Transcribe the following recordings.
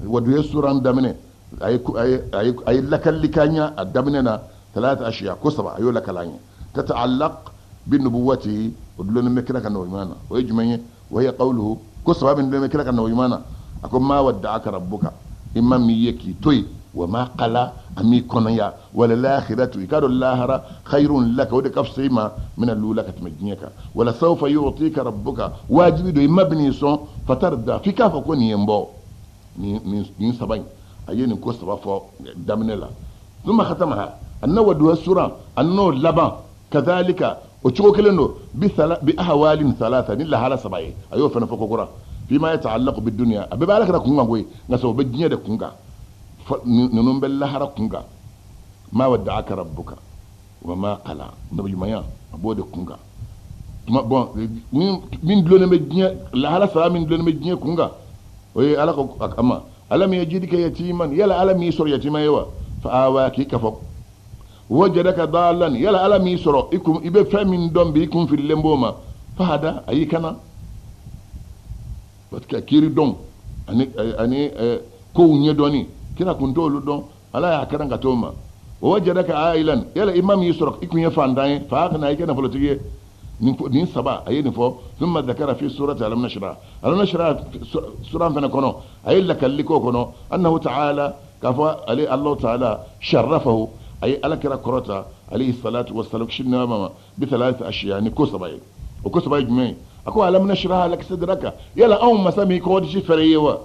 Waduhe suran daminɛ, a ye lakalili k'an ye a daminɛ na, ثلاث أشياء, ko saba a y'o lakali an ye, تتعلق بنبوته, o dulonnen bɛ kira ka nabiɲuman na. O ye jumɛn ye? وهي قوله, ko saba min dulonnen bɛ kira ka nabiɲuman na, a ko: ما ودعك ربك, i ma min ye k'i to yen, وما قلى, a m'i kɔnɔya, وللآخرة, i k'a dɔn lahara, خير لك, o de ka fisa i ma, من الأولى, ka tɛmɛ diɲɛ kan, ولسوف يعطيك ربك, wajibi don i ma bɛn'i sɔn, فترضى, f'i k'a fɔ ko nin ye n bɔ. Nin saba in, a ye nin ko saba fɔ daminɛ la. ثم ختمها, a na waduha sura a n'o laban, كذلك, o cogo kelen don, بأحوال ثلاثة, ni lahala saba ye. A y'o fana fɔ kokura, فيما يتعلق بالدنيا, a bɛɛ bɛ ala kɛra kun kan koyi, nka sɛ o bɛ diɲɛ de kun kan, ninnu bɛ lahara kun kan. ما ودعك ربك وما قلى, nabiɲumanya a b'o de kun kan. Bon, min dulonnen bɛ diɲɛ, lahala saba min dulonnen bɛ diɲɛ kun kan, o ye ala ko a ma: ألم يجدك يتيما, yala ala m'i sɔrɔ yatima ye wa? فآوى, k'i kafɔ. وجدك ضالا, yala ala m'i sɔrɔ i kun i bɛ fɛn min dɔn bi, i kun fililen b'o ma? فهدى, a y'i kana, parce que kiiri dɔn ani kow ɲɛdɔnni, kira kun t'olu dɔn, ala y'a karan ka t'o ma. ووجدك عائلا, yala i ma m'i sɔrɔ i kun ye fantan ye? فأغنى, i kɛ nafolotigi ye. Nin saba a ye nin fɔ. ثم ذكر في سورة ألم نشرح, ألم نشرح suran fana kɔnɔ, a ye lakalili k'o kɔnɔ, أنه تعالى, k'a fɔ ale Alahu taala, شرفه, a ye ala kira kɔrɔta, عليه الصلاة والسلام, kisi ni nɛɛma ma, بثلاث أشياء, ni ko saba ye. O ko saba ye jumɛn ye? A ko: ألم نشرح لك صدرك, yala anw masa m'i kɔgɔdisi fɛrɛ ye wa?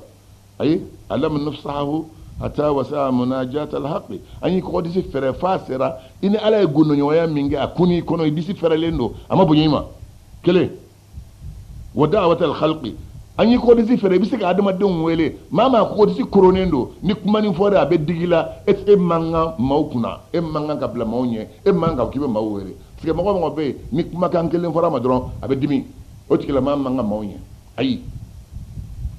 Ayi, ألم نفسحه حتى وسع مناجاة الحق, an y'i kɔgɔdisi fɛrɛ f'a sera i ni ala ye gundoɲɔgɔnya min kɛ, a kun i kɔnɔ, i disi fɛrɛlen don, a ma bonya i ma. Kelen. ودعوة الخلق, an y'i kɔgɔdisi fɛrɛ, i bɛ se ka adamadenw wele. Maa maa kɔgɔdisi koronnen don, ni kuma ni fɔra a bɛ digi la, e man kan maaw kunna, e man kan ka bila maaw ɲɛ, e man kan k'i bɛ maaw wele, parce que mɔgɔ mɔgɔ bɛ yen ni kumakan kelen fɔra a ma dɔrɔn a bɛ dimi, o tigilamaa man kan maaw ɲɛ. Ayi,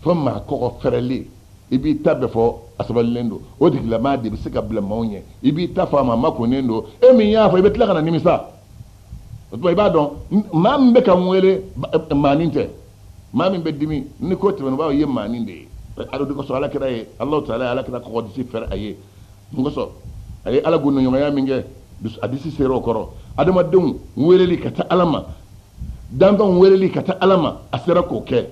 fo maa kɔgɔ fɛrɛlen, i b'i ta bɛɛ fɔ, a sabalilen don, o tigilamaa de bɛ se ka bila maaw ɲɛ. I b'i ta fɔ a ma, a ma konnen don, e min y'a fɔ, i bɛ tila ka na nimisa. O tuma i b'a dɔn maa min bɛ ka n wele maanin tɛ, maa min bɛ dimi ni ko tɛmɛna, o b'a fɔ i ye maanin de ye. Ala de kosɔn ala kira ye, Alahu taala ye ala kira kɔgɔ disi fɛrɛ a ye. Mun kosɔn? A ye ala gundoɲɔgɔnya min kɛ, a disi sera o kɔrɔ. Adamadenw weleli ka taa ala ma, danfɛnw weleli ka taa ala ma, a sera k'o kɛ.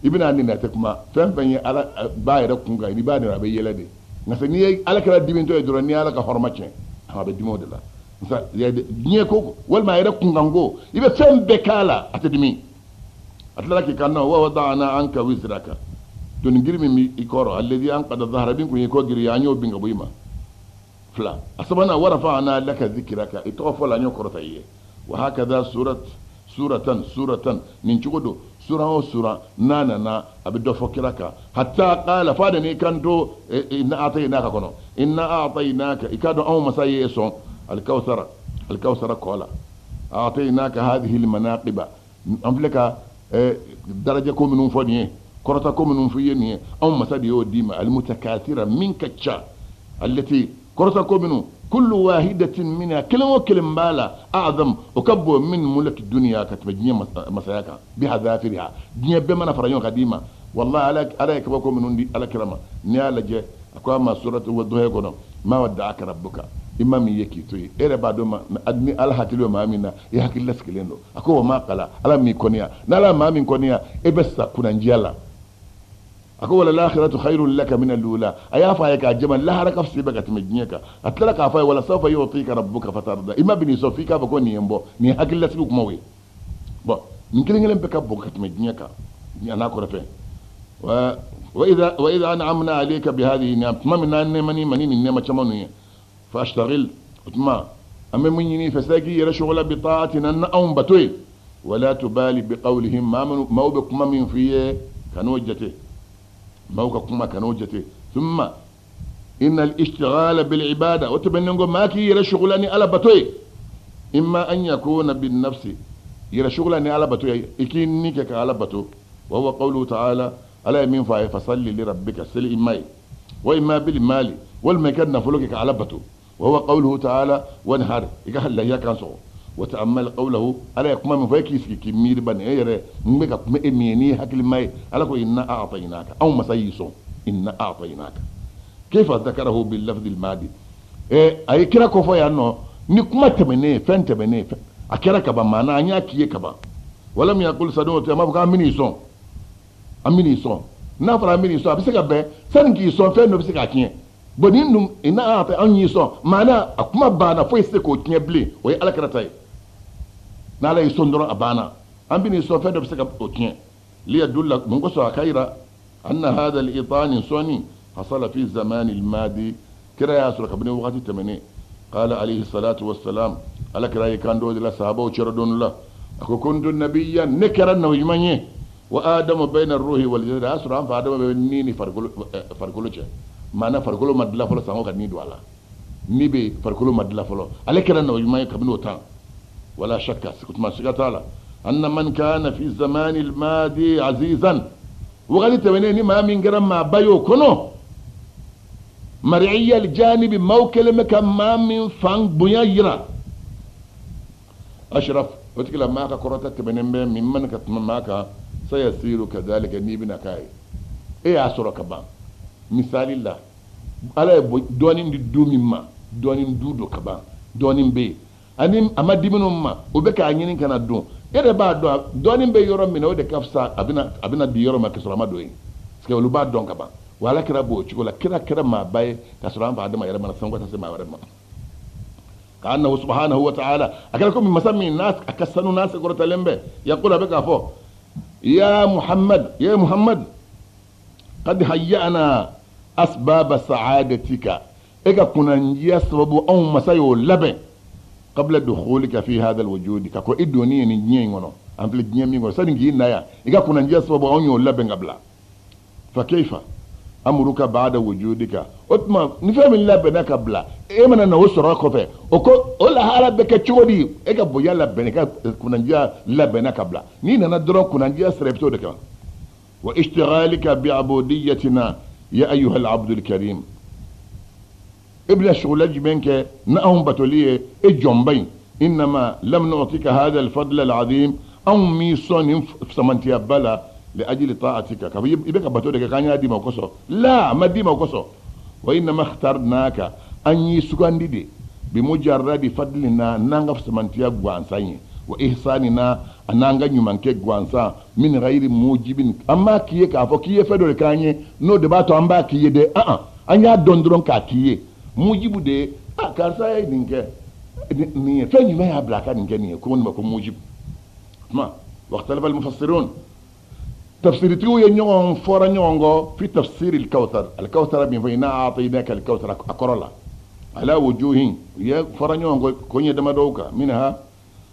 I bɛna nin tɛ kuma fɛn fɛn ye ala ba yɛrɛ kun kan, i b'a nin a bɛ yɛlɛ de. Nka n'i ye ala kɛra dimitɔ ye dɔrɔn, n'i ye ala ka hɔrɔma tiɲɛ, a bɛ dimi o de la. Diɲɛ ko walima a yɛrɛ kunkan ko, i bɛ fɛn bɛɛ k'a la, a tɛ dimi. A tilala k'i kan nɔ: ووضعنا عنك وزرك, doni giri min b'i kɔrɔ, الذي أنقض ظهرك, min kun y'i kɔ giriya, an y'o bin ka bɔ i ma. Fila. A sabanan: ورفعنا لك ذكرك, i tɔgɔ fɔ la, an y'o kɔrɔta i ye. وهكذا سورة سورة سورة, nin cogo don, suran o suran n'a nana, a bɛ dɔ fɔ kira kan, حتى قال, f'a de n'i kan to إنا أعطيناك kɔnɔ: إنا أعطيناك, i k'a dɔn anw masa ye sɔn, الكوثر, الكوثر kɔ la, أعطيناك هذه المناقب, an filɛ ka daraja ko minnu fɔ nin ye, kɔrɔta ko minnu fɔ i ye nin ye, anw masa de y'o d'i ma, المتكاثرة, min ka ca, التي, kɔrɔta ko minnu, كل واحدة منها, kelen o kelen b'a la, أعظم, o ka bon, من ملك الدنيا, ka tɛmɛ diɲɛ masaya kan, بحذافيرها, diɲɛ bɛɛ mana fara ɲɔgɔn kan d'i ma. Wallahi, ala ye kabako minnu di ala kira ma, n'i y'a lajɛ, a ko a ma suratu Wadduha kɔnɔ: ما ودعك ربك, i ma min ye k'i to yen, e yɛrɛ b'a dɔn ma ni ala hakili bɛ maa min na, i hakili lasigilen don. A ko: وما قلى, ala m'i kɔniya, n'ala maa min kɔniya, e bɛ sa kunnandiya la. A ko: وللآخرة خير لك من الأولى, a y'a fɔ a ye k'a jama, lahara ka fisa ka tɛmɛ diɲɛ kan. A tilala k'a fɔ a ye: ولسوف يعطيك ربك فترضى, i ma bɛn'i sɔn f'i k'a fɔ ko nin ye n bɔ. Nin ye hakililasigi kumaw ye. Bon, nin kelen kelen bɛɛ ka bon ka tɛmɛ diɲɛ kan a n'a kɔrɔfɛn. وإذا أنعمنا عليك بهذه النعم, tuma min n'an nɛɛma ma ni nin nɛɛma caman ninnu ye, فاشتغل, o tuma an bɛ mun ɲini fɛ sa? K'i yɛrɛ sɔgɔla بطاعتنا, na anw bato ye, ولا تبال بقولهم, maaw bɛ kuma min f'i ye, kan'o jate, maaw ka kuma kan'o jate. ثم إن الاشتغال بالعبادة, o tɛmɛnen kɔ, maa k'i yɛrɛ sɔgɔla ni ala bato ye, إما أن يكون بالنفس, yɛrɛ sɔgɔla ni ala bato ye, i k'i ni kɛ ka ala bato, وهو قوله تعالى, ala ye min fɔ a ye: فصل لربك, seli i ma ye, وإما بالمال, walima i ka nafolo kɛ ka ala bato, وهو قوله تعالى: وانحر, i ka lahiya kan sɔgɔ. وتأمل قوله, ala ye kuma min fɔ, e k'i sigi k'i miiri bani, e yɛrɛ n bɛ ka kuma e min ye, n'i ye hakilima ye, ala ko: إنا أعطيناك, anw masa y'i sɔn. Inna a'tainaka. Kayfa dhakarahu bil lafzi al madi? A ye kira kofɔ yan nɔ ni kuma tɛmɛnen, fɛn tɛmɛnen, a kɛra kaban, maana an y'a k'i ye kaban. Walam yaqul sanu'ti, a m'a fɔ k'an bɛn'i sɔn, an bɛn'i sɔn. N'a fɔra an bɛn'i sɔn, a bɛ se ka bɛn sani k'i sɔn, fɛn dɔ bɛ se k'a tiɲɛ. Bon, nin dun, inna a'ta, an y'i sɔn, maana a kuma banna, foyi tɛ se k'o tiɲɛ bilen. O ye ala kira ta ye. N'ala y'i sɔn dɔrɔn, a banna. An bɛn'i sɔn, fɛn dɔ bɛ se ka o tiɲɛ. Liyadulla, mun kosɔn? A ka yira anna hadha al-itani, sɔnni, hasala fi zamani al-madi, kira y'a sɔrɔ kabini wagati tɛmɛnen. Qala alayhi salatu wassalam, ala kira ye kan dɔ de la sahabaw cɛrɔ don la, a ko: kuntu nabiyyan, ne kɛra nabi ɲuman ye, wa adamu bayna ruhi wal jasad, a y'a sɔrɔ an fa adama bɛ ni ni farikolo cɛ, maana farikolo ma dilan fɔlɔ, sanko ka ni don a la, ni bɛ farikolo ma dilan fɔlɔ. Ale kɛra nabi ɲuman ye kabini o temps. Wala shakka, tuma siga t'a la, anna man kana fi zamani al-madi azizan, wagati tɛmɛnen ni maa min kɛra maaba ye o kɔnɔ, mariya janibi, maaw kɛlen bɛ ka maa min fan bonya yira, ashraf, o tigila maa ka kɔrɔta tɛmɛnen bɛ min man ka tɛmɛ maa kan, sayasiru kadhalika, n'i bɛna k'a ye, e y'a sɔrɔ ka ban. Misali la, ala ye dɔɔnin di du min ma, dɔɔnin du don ka ban, dɔɔnin bɛ yen, ani a ma di minnu ma, o bɛ k'a ɲini ka na don. E yɛrɛ b'a dɔn dɔɔnin bɛ yɔrɔ min na, o de ka fisa a bɛna di yɔrɔ ma ka sɔrɔ a ma don yen, parce que olu b'a dɔn ka ban. Wa ala kira b'o cogo la, kira kɛra maaba ye ka sɔrɔ an fa adama yɛrɛ mana sanko ta se maa wɛrɛ ma. Ka'annahu subhanahu wa ta'ala, a kɛra komi masa min n'a a ka sanu n'a senkɔrɔtalen bɛ, yaqulu, a bɛ k'a fɔ: ya Muhammad, ya Muhammad, qad hayya'na asbaba sa'adatika, e ka kunnandiya sababu, anw masa y'o labɛn, qabla dukhulika fi hadha alwujudi, ka ko i donni ye nin diɲɛ in kɔnɔ, an filɛ diɲɛ min kɔnɔ, sani k'i na yan, i ka kunnandiya sababu, anw y'o labɛn ka bila. Fa kayfa amruka ba'da wujudika? O tuma ni fɛn min labɛnna ka bila, e mana na o sɔrɔ kɔfɛ, o ko o lahala bɛ kɛ cogo di? E ka bonya labɛn, i ka kunnandiya labɛnna ka bila, n'i nana dɔrɔn, kunnandiya sira, i bɛ t'o de kan. Wa ishtighalika bi'abudiyatina, ya ayyuha al-abdu al-karim, e bɛna sugula jumɛn kɛ ni anw batoli ye, e jɔnba in? Innama lam nu'tika hadha al-fadl al-azim, anw m'i sɔn nin samantiyaba la, li ajli ta'atika, ka i bɛ ka bato de kɛ k'an y'a d'i ma o kosɔn. La, a ma d'i ma o kosɔn. Wa innama ikhtarnaka, an y'i sugandi de, bi mujarradi fadlina, n'an ka samantiya gansan ye, wa ihsanina, a n'an ka ɲumankɛ gansan, min ghayri mujibin, an b'a k'i ye k'a fɔ k'i ye fɛn dɔ de k'an ye, n'o de b'a to an b'a k'i ye dɛ. An an y'a dɔn dɔrɔn k'a k'i ye. Mujibu de ye, a karisa ye nin kɛ nin ye, fɛn jumɛn y'a bila a ka nin kɛ nin ye? Ko nin ma ko mujibu. Tuma واختلف المفسرون، tafsiritigiw ye ɲɔgɔn fɔra ɲɔgɔn kɔ, fi tafsir al-kawthar, al-kawthar min fɔ inna a'tainaka al-kawthar, a kɔrɔ la, ala wujuhin, u ye fɔra ɲɔgɔn kɔ ko ɲɛ damadɔw kan. Minha,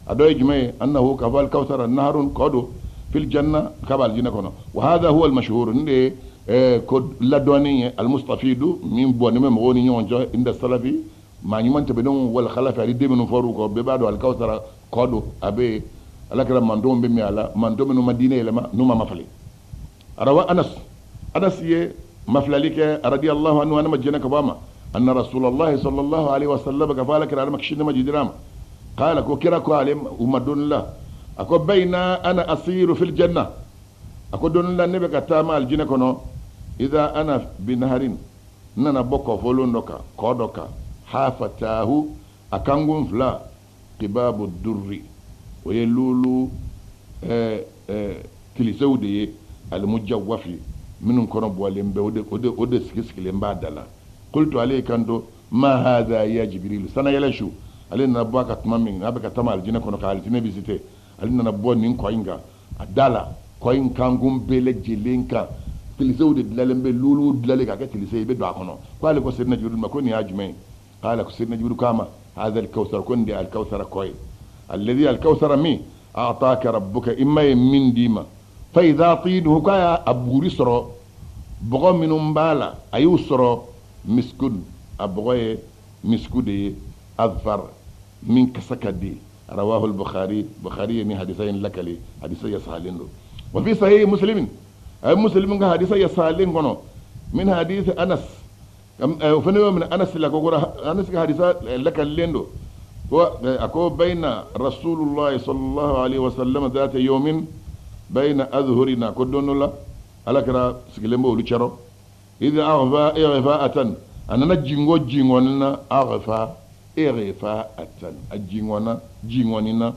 a dɔ ye jumɛn ye? Annahu, ka fɔ al-kawthar naharun, kɔ don, fil janna, k'a bɛ aljinɛ kɔnɔ. Wa hadha huwa al-mashhur, nin de ye ko ladɔnni ye, al-mustafidu, min bɔnnen bɛ mɔgɔw ni ɲɔgɔn cɛ, inda salafi, maa ɲuman tɛmɛnenw, wal khalafi, ani den minnu fɔr'u kɔ, bɛɛ b'a dɔn al-kawthar kɔ don, a bɛ yen, ala kɛra mantonw bɛ min a la, manton minnu ma diinɛ yɛlɛma, n'u ma mafalen. Rawa Anas, Anas ye mafilali kɛ, radiyallahu anhu, anama jɛnɛ ka bɔ a ma, anna Rasulallah sallallahu alaihi wasallam, ka fɔ ala kɛra, alama kisi ne ma jidira ma, qala, ko kira ko ale u ma don la, a ko: bayna ana asiru fil janna, a ko don la ne bɛ ka taama aljinɛ kɔnɔ, idha ana binaharin, n nana bɔ kɔfɔlon dɔ kan, kɔ dɔ kan, hafatahu, a kankun fila, kibabu durri, o ye lulu kilisew de ye, alimujawwafi, minnu kɔnɔ bɔlen bɛ, o de sigi sigilen b'a da la. Qultu, ale kanto: ma hadha ya Jibril? Sana yɛlɛ su, ale nana bɔ a ka tuma min n'a bɛ ka taama alijinɛ kɔnɔ ka alijinɛ visiter, ale nana bɔ nin kɔ in kan, a da la, kɔ in kankun bɛɛ lajɛlen kan, kilisew de dilanlen bɛ, lulu dilanlen ka kɛ kilise, i bɛ don a kɔnɔ. Ko ale ko Seydina Jibril ma ko nin y'a jumɛn ye? Qala, ko Seydina Jibril k'a ma: hadha al-kawthar, ko nin de ye al-kawthar kɔ ye, alladhi al-kawthar min a'taka rabbuka, i ma ye min d'i ma. Fa idha tinuhu, k'a y'a a buguri sɔrɔ, bɔgɔ minnu b'a la, a y'u sɔrɔ, miskun, a bɔgɔ ye misku de ye, azfar, min kasa ka di. Rawahu al-Bukhari, Bukhari ye ni hadisa in lakali, hadisa ya sahalen don. Wa fi sahih Muslimin, ay Muslim ka hadisa ya sahalen kɔnɔ, min hadith Anas, o fana y'o minɛ Anas la, ko Anas ka hadisa lakalilen don, ko a ko: bayna Rasulullah sallallahu alaihi wasallam dhata yawmin bayna adhhurina, ko don dɔ la ala kɛra sigilen bɛ olu cɛrɔ. Idh aghfa ighfa'atan, a nana jingo jingɔni na, aghfa ighfa'atan, a jingɔna jingɔni na.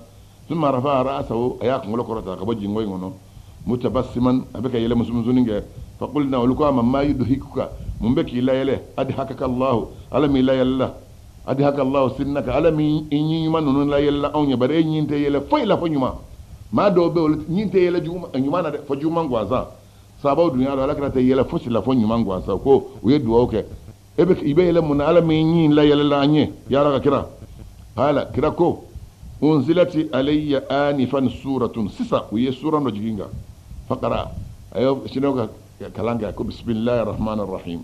Thumma rafa'a ra'sahu, a y'a kunkolo kɔrɔta ka bɔ jingɔ in kɔnɔ, mutabassiman, a bɛ ka yɛlɛ musumusunin kɛ. Faqulna, olu ko a ma, ma yudhikuka, mun bɛ k'i layɛlɛ? Adhakaka Allahu, ala m'i layɛlɛla. Adhaka Allahu sinnaka, ala min i ɲin ɲuman ninnu layɛlɛla anw ɲɛ, bari e ɲin tɛ yɛlɛ foyi la fo ɲuman. Maa dɔw bɛ olu ɲin tɛ yɛlɛ ɲuman na dɛ, fo juguman gansan. Sabaw dun y'a dɔn ala kira tɛ yɛlɛ fosi la fo ɲuman gansan, ko u ye dugawu kɛ. E bɛ i bɛ yɛlɛ mun na? Ala min ɲin layɛlɛla an ɲɛ, ya ala ka kira. Qala, kira ko, unzilati alayya anifan suratun, sisan u ye suran dɔ jigin kan. Faqara, a ye sinɛ ka kalan kɛ ko bismillahir rahmanir rahim.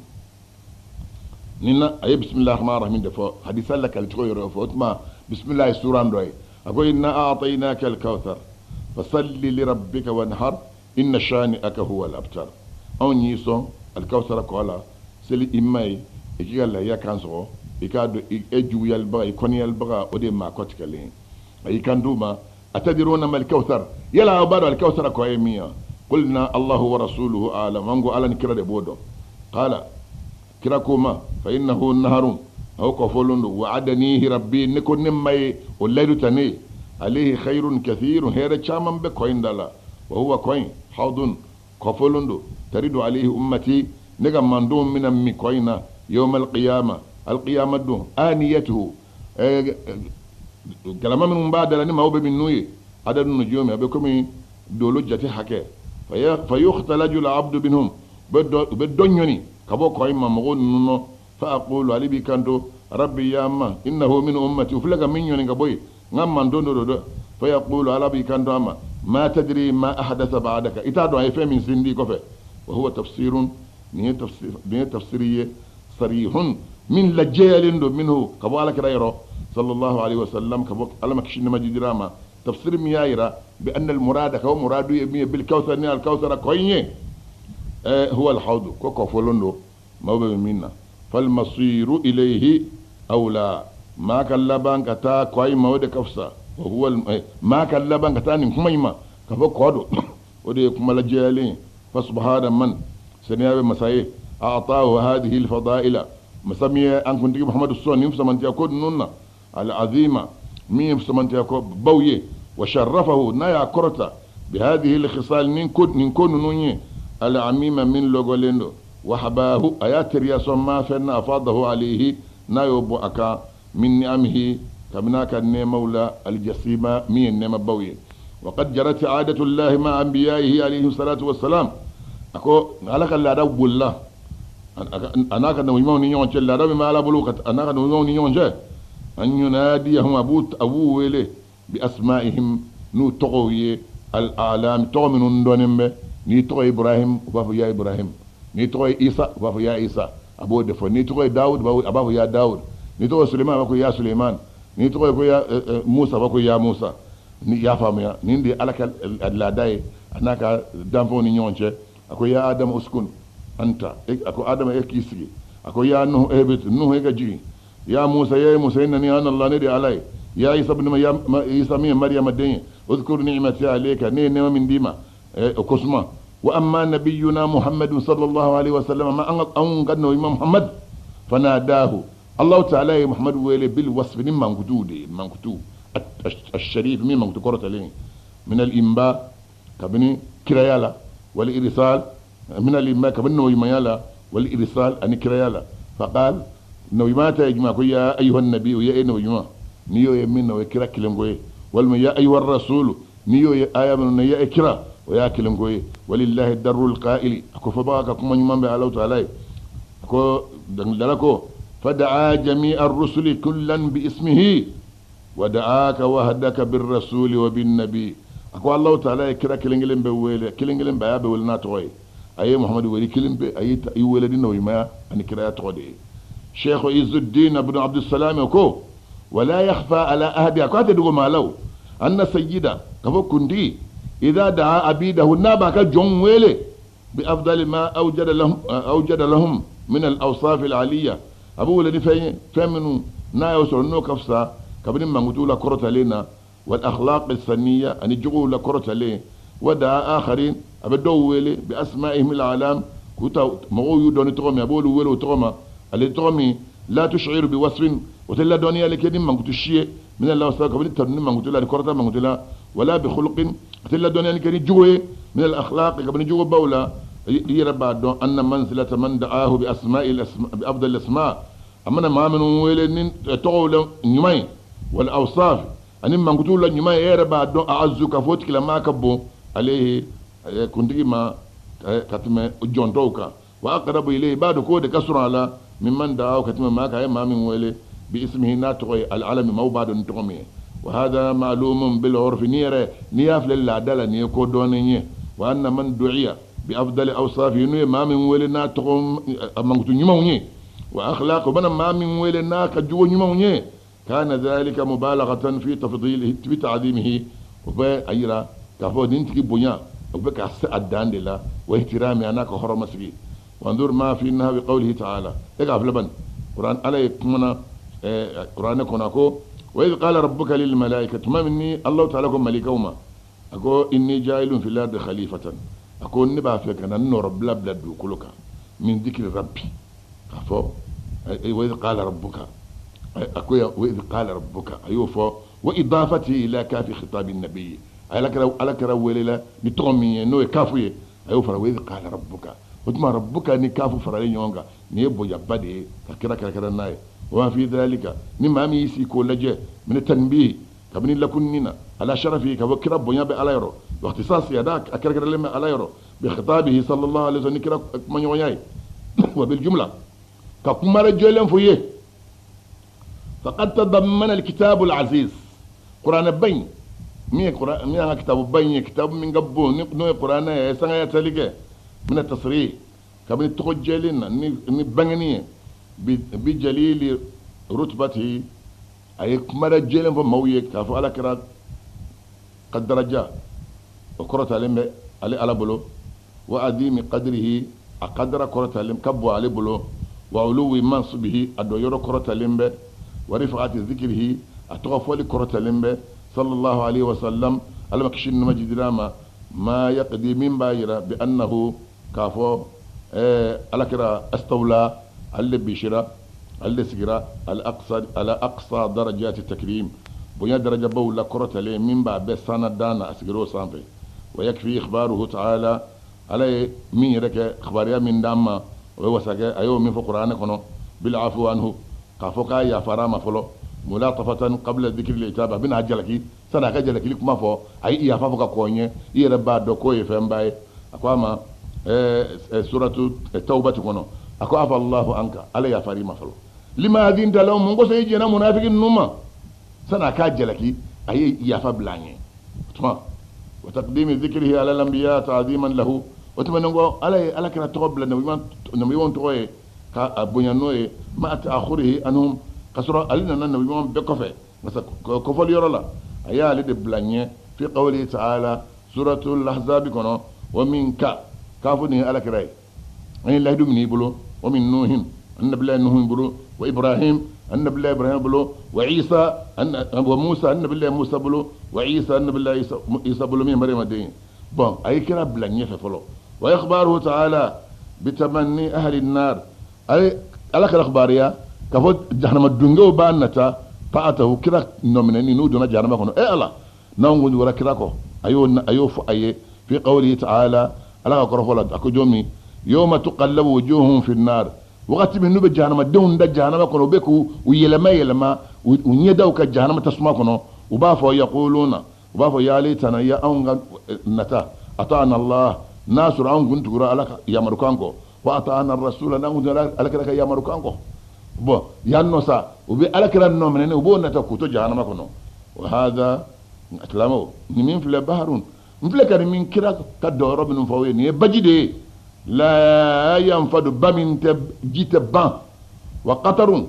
Ni na a ye bismillahir rahmanir rahim de fɔ, hadisa la kalicogo yɛrɛ fɔ. O tuma bismillah ye suran dɔ ye. A ko inna a'tainaka al-kawthar fasalli li rabbika wanhar inna shani'aka huwa al-abtar. Anw y'i sɔn al-kawthar kɔ la, seli i ma ye, i k'i ka lahiya kan sɔgɔ, i k'a dɔn e juguyalibaga, i kɔniyalibaga, o de ye maa kɔtigɛlen ye. A y'i kan d'u ma, atadiruna mal kawthar, yala aw b'a dɔn al-kawthar kɔ ye min ye? Qulna Allahu wa rasuluhu a'lam, an ko ala ni kira de b'o dɔn. Qala, kira ko ma, fa innahu naharun, aw kɔfɔlon don, wa'adanihi rabbi, ne ko ne ma ye o layidu ta ne ye, alayhi khayrun kathirun, hɛrɛ caman bɛ kɔ in da la, wa huwa kɔ in hawdun, kɔfɔlon don, taridu alayhi ummati, ne ka mandenw bɛna min kɔ in na, yawma alqiyama, alqiyama don, aniyatuhu, galama minnu b'a da la ni maaw bɛ min n'u ye, adadu nujumi, a bɛ komi dolo jate hakɛ, fa yukhtalaju al-abdu minhum, u bɛ dɔ ɲɔni ka bɔ kɔ in ma mɔgɔw ninnu nɔ. Fa aqulu, ale b'i kanto, rabbi ya ma innahu min ummati, u filɛ ka min ɲɔni ka bɔ yen, n ka mantɔn dɔ don dɛ. Fa yaqulu, ala b'i kanto a ma, ma tadri ma ahdatha ba'daka, i t'a dɔn a ye fɛn min sindi kɔfɛ. Wa huwa tafsirun, nin ye tafsiri ye, sarihun, min lajɛyalen don, minhu, ka bɔ ala kira yɔrɔ sallallahu alaihi wasallam, ka bɔ ala ma kisi nɛɛma jidira ma. Tafsir min y'a yira bi anna al murada, ka muradu ye min ye, bil kawthar, ni al kawthar kɔ in ye, huwa al hawd, ko kɔfɔlon don maaw bɛ min na. Fal masiru ilayhi awla, maa ka laban ka taa kɔ in ma, o de ka fisa. Wa huwa maa ka laban ka taa nin kuma in ma ka fɔ kɔ don, o de ye kuma lajɛyalen ye. Fa subhana man, saniya bɛ masa ye, a'tahu hadhihi al fadaila, masa min ye an kuntigi Muhammadu sɔn nin fisamantiya ko ninnu na, al azima, min ye fisamantiya ko baw ye, wa sharrafahu, n'a y'a kɔrɔta, bi hadhihi al khisal, nin ko ninnu ye, al amima, min lɔgɔlen don, wa habahu, a y'a teriya sɔn ma fɛn na, afadahu alayhi, n'a y'o bɔ a kan, min ni'amihi, kabini a ka nɛɛmaw la, al jasima, min ye nɛɛmabaw ye. Wa qad jarat aadatu llahi ma anbiya'ihi alayhi salatu wassalam, a ko ala ka laada bolila a n'a ka nabi ɲumanw ni ɲɔgɔn cɛ, laada min bɛ ala bolo a n'a ka nabi ɲumanw ni ɲɔgɔn cɛ, an yunadiyahum, a b'u wele bi asma'ihim, n'u tɔgɔw ye, al a'lam, tɔgɔ minnu dɔnnen bɛ. N'i tɔgɔ ye Ibrahim, u b'a fɔ ya Ibrahim. N'i tɔgɔ ye Isa, u b'a fɔ ya Isa, a b'o de fɔ. N'i tɔgɔ ye Dawud, a b'a fɔ ya Dawud. N'i tɔgɔ ye Suleiman, a b'a fɔ ya Suleiman. N'i tɔgɔ ye ko ya Musa, a b'a fɔ ya Musa. Ni y'a faamuya, nin de ye ala ka laada ye a n'a ka danfɛnw ni ɲɔgɔn cɛ. A ko ya Adam uskun anta, a ko Adam e k'i sigi. A ko ya Nuhu ehbit, Nuhu e ka jigin. Ya Musa, ya Musa, innani ana Allah, ne de ala ye. Ya Isa ibn Isa min ye Maryama den ye, udhkur ni'mati alayka, ne ye nɛɛma min d'i ma, o kosuma. Wa amma nabiyuna Muhammadun sallallahu alaihi wa sallam, ma an ka nabi Muhammad, fanadahu Allah ta'ala ye Muhammad wele bil wasfi, ni mankutu de ye, mankutu al-sharif, min mankutu kɔrɔtalen, min al-imba, kabini kiraya la, wal irsal, min al-imba, kabini nabiɲumanya la, wal irsal, ani kiraya la. Faqal, nabiɲumanya ta ye jumɛn? Ko ya ayyuhan nabiyyu, ya e nabiɲuman, n'i y'o ye min na o ye kira kelenko ye, walima ya ayyuhar rasulu, n'i y'o ye aya minnu na ya e kira, o y'a kelenko ye. Walillahi darrul qa'ili, a ko fɔbaga ka kuma ɲuman bɛ Alahu ta'ala ye. A ko dɔnkilidala ko fada'a jami'a rusuli kullan bi ismihi wa da'aka wahdaka bir rasuli wa bin nabi. A ko Alahu ta'ala ye kira kelen kelen bɛɛ wele, kelen kelen bɛɛ a y'a bɛɛ wele n'a tɔgɔ ye. A ye Muhamadu wele kelen pe, a ye i wele ni nabiɲumanya ani kiraya tɔgɔ de ye. Sheikh Izzuddin ibn Abdussalam ko wala yakhfa ala ahadi, a ko a tɛ dogo maa la o, anna sayyida, ka fɔ kuntigi, idha da'a abidahu, n'a b'a ka jɔnw wele, bi afdali ma awjada lahum min al awsaf al aliyya, a b'u wele ni fɛn ye, fɛn minnu n'a y'o sɔrɔ n'o ka fisa kabini mankutuw la kɔrɔtalen na, wal akhlaq al saniyya, ani jogow la kɔrɔtalen. Wa da'a akharin, a bɛ dɔw wele bi asma'ihim al alam, K'u ta mɔgɔw y'u dɔn ni tɔgɔ min, a b'olu wele o tɔgɔ ma. Ale tɔgɔ min la tushiru bi wasfin, o tɛ ladɔnniyali kɛ ni mankutu si ye, min al-awsaf, kabini tanuni mankutu la ani kɔrɔta mankutu la, wala bi khuluqin, a tɛ ladɔnniyali kɛ ni jogo ye, min al-akhlaq, kabini jogobaw la. I yɛrɛ b'a dɔn anna manzilata man da'ahu bi asma'i bi afdal asma, a mana maa minnu wele ni tɔgɔw la ɲuman ye, wal awsaf, ani mankutuw la ɲuman ye, e yɛrɛ b'a dɔn a'azzu, ka fɔ tigilamaa ka bon ale kuntigi ma ka tɛmɛ jɔn tɔw kan. Wa aqrabu ilayhi, i b'a dɔn k'o de ka surun a la, mimman da'ahu, ka tɛmɛ maa kan a ye maa min wele, bi ismihi, n'a tɔgɔ ye, al-alami, maaw b'a dɔn ni tɔgɔ min ye. Wa hadha ma'lumun bil urfi, n'i yɛrɛ n'i y'a filɛ laada la, nin ye ko dɔnnen ye. Wa anna man du'iya bi afdali awsafi, n'u ye maa min wele n'a tɔgɔ mankutu ɲumanw ye, wa akhlaq, o mana maa min wele n'a ka jogo ɲumanw ye, kana dhalika mubalaghatan fi tafdilihi fi ta'dhimihi, o bɛ a yira k'a fɔ nin tigi bonya o bɛ ka se a dan de la, wa ihtirami, a n'a ka hɔrɔma sigi. Wanzur ma fi nahwi qawlihi ta'ala, e k'a filɛ bani Quran, Ala ye kumana Kuranɛ kɔnɔ ko wa idh qala rabbuka lil malaika, tuma min ni Allahu ta'ala ko malikaw ma, a ko inni ja'ilun fil ardi khalifatan, a ko ne b'a fɛ ka na nɔrɔbila bila dugukolo kan, min dhikri rabbi, k'a fɔ wa idh qala rabbuka, a ko wa idh qala rabbuka, a y'o fɔ, wa idafati ila kafi khitabi nabi, ala kɛra ala kɛra welela ni tɔgɔ min ye, n'o ye kafu ye, a y'o fara wa idh qala rabbuka. O tuma rabbuka ni kafu faralen ɲɔgɔn kan, nin ye bonyaba de ye ka kira kɛrɛkɛrɛ n'a ye. Wa fi dhalika, ni maa min y'i sigi k'o lajɛ, min tanbih, kabini lakunni na, ala sharafi, ka fɔ kira bonya bɛ Ala yɔrɔ, wa ikhtisasi, a da a kɛrɛkɛrɛlen bɛ Ala yɔrɔ, bi khitabihi sallallahu alaihi wasallam, ni kira kumaɲɔgɔnya ye. Wa bil jumla, ka kuma jɔlen fɔ ye, faqad tadammana alkitabu alaziz, kuranɛ ba in min ye min y'an ka kitabu ba in ye, kitabu min ka bon n'o ye kuranɛ ye, sangaya tali kɛ min tasrih, kabini tɔgɔ jɛlen na ni bangeni ye, bi jalili rutbati, a ye kuma jɛlen fɔ maaw ye k'a fɔ Ala kɛra ka daraja o kɔrɔtalen bɛ ale Ala bolo, wa adimi qadrihi, a kadara kɔrɔtalen ka bɔ ale bolo, wa uluwi mansubihi, a dɔ yɔrɔ kɔrɔtalen bɛ, wa rifa'ati zikrihi, a tɔgɔ fɔli kɔrɔtalen bɛ, sallallahu alaihi wa sallam, Ala ma kisi nɛɛma jidira ma, ma yaqdi, min b'a yira, bi annahu, k'a fɔ Ala kɛra astawla, ale de bisira, ale de sigira, al aqsa, ala aqsa darajati takrim, bonya darajabaw la kɔrɔtalen min b'a bɛɛ sanna dan na, a sigira o sanfɛ. Wa yakfi ikhbaruhu ta'ala, Ala ye min yɛrɛ kɛ kibaruya min d'an ma, o ye wasakɛ a y'o min fɔ kuranɛ kɔnɔ, bil afu anhu, k'a fɔ k'a yafara a ma fɔlɔ, mulatafatan qabla dhikri al-itab, a bɛna a jalaki sani a ka jalakili kuma fɔ, a ye yafa fɔ ka kɔn ɲɛ, i yɛrɛ b'a dɔn k'o ye fɛnba ye. A ko a ma suratu tawbati kɔnɔ, a ko afa Allahu anka, Ala yafara i ma fɔlɔ, lima adinta lahum, mun kosɔn i jɛnna munafiki ninnu ma, sani a k'a jalaki a ye yafa bila an ɲɛ. O tuma wa taqdimi dhikrihi ala al-anbiya ta'ziman lahu, o tɛmɛnen kɔ, Ala ye Ala kɛra tɔgɔ bila nabiɲumanw tɔgɔ ye ka a bonya n'o ye, ma ta'khurihi anhum, ka sɔrɔ ale nana nabiɲuman bɛɛ kɔfɛ, masa kɔfɔli yɔrɔ la a y'ale de bila ɲɛ, fi qawlihi ta'ala, suratul ahzab kɔnɔ, wa minka, k'a fɔ nin ye Ala kɛra ye, an ye lahidu minɛ i bolo, wa min nuhin, an nabilayi nuhu bolo, wa ibrahim, an nabilayi ibrahim bolo, wa isa, wa musa, an nabilayi musa bolo, wa isa, an nabilayi isa bolo, min ye Mariama den ye. Bon, a ye kira bila ɲɛfɛ fɔlɔ. Wa ikhbaruhu ta'ala bitamanni ahli an-nar, ay Ala kɛra kibaruya k'a fɔ jahanama dungew b'a nata ta'atahu, kira nɔminɛni n'u donna jahanama kɔnɔ, e Ala, n'anw kun tugura kira kɔ, a y'o fɔ a ye, fi qawlihi ta'ala, Ala ka kɔrɔfɔ la, a ko jɔn min yawma tuqallabu wujuhum fi an-nar, wagati min n'u bɛ jahanamadenw da jahanama kɔnɔ, u bɛ k'u yɛlɛma yɛlɛma u ɲɛdaw ka jahanama tasuma kɔnɔ, u b'a fɔ yaquluna, u b'a fɔ ya laytana, ya anw ka nata, ata'ana Allah, n'a sɔrɔ anw kun tugura Ala ka yamarukan kɔ, wa ata'ana rasula, n'an kun tugura Ala kira ka yamarukan kɔ. Bon, yan nɔ sa u bɛ Ala kira nɔ minɛ, u b'o nata k'u to jahanama kɔnɔ. Wa hadha, silamɛw, nin min filɛ baharun, n filɛ ka nin min kira ka dɔyɔrɔ minnu fɔ aw ye, nin ye baji de ye, la yanfadu, ba min tɛ ji tɛ ban, wa qatarun,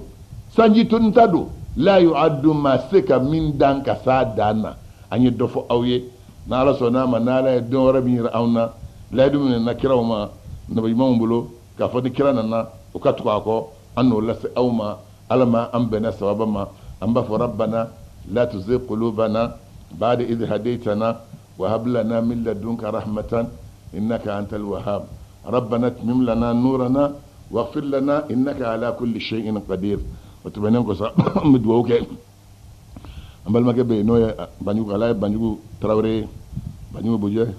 sanji tonita don, la yu'addu, ma se ka min dan ka s'a dan na. An ye dɔ fɔ aw ye, n'Ala sɔnna a ma, n'Ala ye don wɛrɛ min yira anw na, layidu min na kiraw ma nabi ɲumanw bolo, k'a fɔ ni kira nana o ka tugu a kɔ, an n'o lase aw ma. Ala ma an bɛnna sababa ma, an b'a fɔ rabbana la tuzigh qulubana ba'da idh hadaytana wa hab lana min ladunka rahmatan innaka antal wahhab. Rabbana atmim lana nurana waghfir lana innaka ala kulli shay'in qadir. O tɛmɛnen kɔ sa, an bɛ dugawu kɛ an balimakɛ bɛ yen, n'o ye Banjugu, Ala ye Banjugu Tarawele ye, Banjugu Bujɛ,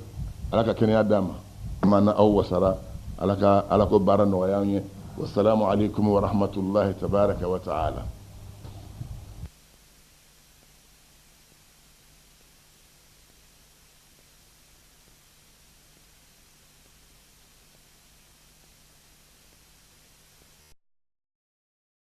Ala ka kɛnɛya d'a ma. Ma na aw wasara, Ala ka Ala ko baara nɔgɔya an ye. Wasalamu alaikum wa rahmatullahi tabaraka wa ta'ala.